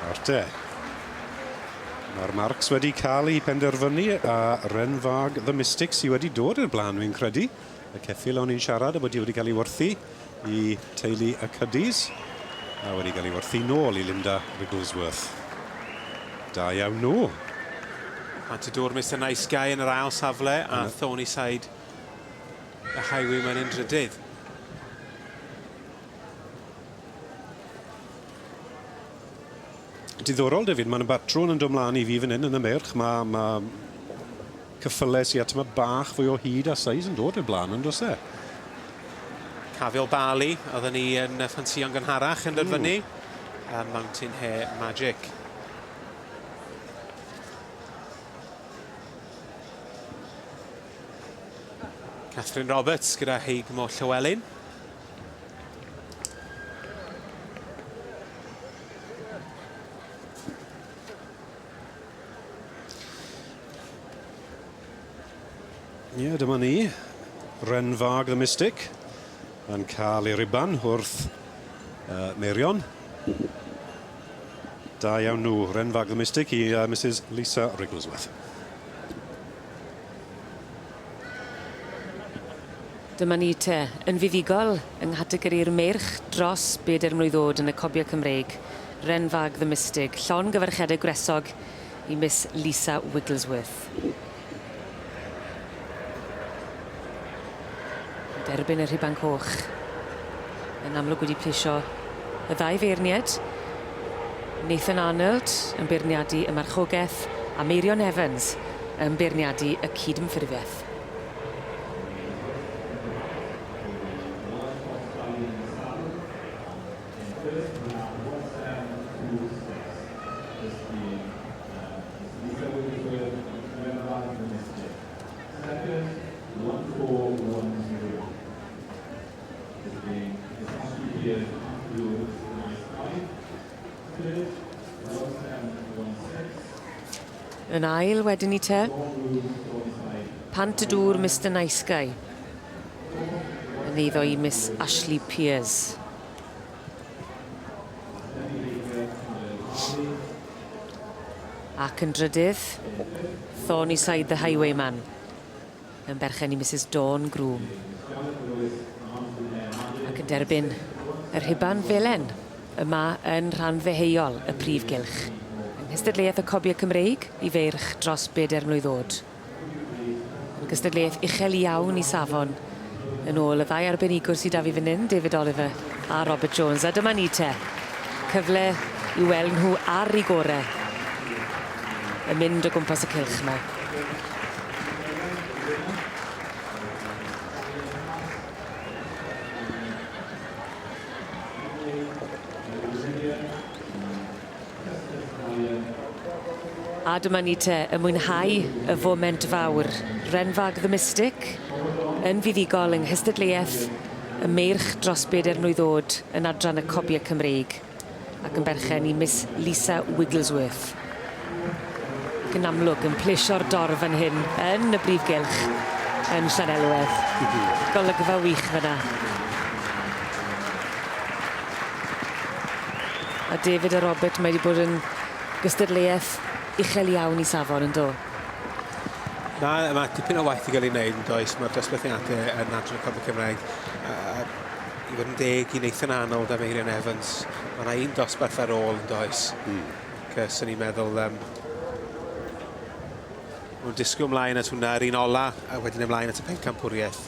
Nawr te. Mae'r marcs wedi cael eu penderfynu a Renfag The Mystic sydd wedi dod i'r blaen fi'n credu. Y ceffyl o'n i'n siarad a bod hi wedi cael ei werthu i teulu y Cuddies a wedi cael ei werthu nôl i Linda Wigglesworth. Da iawn nhw. Pant y dŵr Mister Nice Guy yn yr ail safle a Thornyside y Highwayman yn drydydd. Diddorol, David, mae'n batrwn yn dod mlaen i fi fan hyn yn y meirch. Mae ma cyffylau sydd at yma bach fwy o hyd a seis yn dod i'r blaen, yn does e? Cafiol Bali, oedden ni yn ffansïo'n gynharach yn dod fyny. Mountain Hare Magic. Catherine Roberts gyda Heigmo Llywelyn. Ie, yeah, dyma ni. Renfag the Mystic yn cael ei riban wrth Meirion. Da iawn nhw, Renfag the Mystic i Mrs Lisa Wrigglesworth. Dyma ni te, yn fuddugol yng nghategori'r meirch dros bedair mlwydd o'd yn y Cobia Cymreig, Renfag the Mystic, llongyfarchiadau gwresog i Miss Lisa Wigglesworth. Derbyn y rhuban coch. Yn amlwg wedi plesio y ddau feirniad. Nathan Arnold yn beirniadu y marchogeth a Meirion Evans yn beirniadu y cydymffurfiaeth. Yn ail wedyn ni te. Pant y dŵr Mister Nice Guy. Yn eiddo i Miss Ashley Pears. Ac yn drydydd, Thornyside the Highwayman. Yn berchen i Misus Dawn Groom. Ac yn derbyn y rhuban felen yma yn rhan ddeheuol y prif gylch. Yng nghystadleuaeth y Cobiau Cymreig i feirch dros bedair mlwydd o'd. Yn gystadleuaeth uchel iawn i safon yn ôl y ddau arbenigwr sy 'da fi fyn 'yn, David Oliver a Robert Jones. A dyma ni te. Cyfle i weld nhw ar 'u gore yn mynd o gwmpas y cylch 'ma. A dyma ni te, yn mwynhau y foment fawr. Renfag the Mystic yn fuddugol yng nghystadleuaeth y meirch dros bedair mlwydd o'd yn adran y Cobiau Cymreig ac yn berchen i Miss Lisa Wigglesworth. Ac yn amlwg yn plesio'r dorf fan hyn yn y brif gylch yn Llanelwedd. Golygfa wych fyn 'na. A David a Robert, mae 'di bod yn gystadleuaeth uchel iawn i safon, yn do? Na, mae dipyn o waith i gael ei wneud, yn does? Mae'r dosbarthiadau yn Adran y Cofio Cymraeg, a i fod yn deg i Nathan Arnold a Meirion Evans, mae yna un dosbarth ar ôl, yn does? Mm. Ac swn i'n meddwl, nhw'n disgwyl ymlaen at hwnna, yr un ola, a wedyn ymlaen at y pencampwriaeth.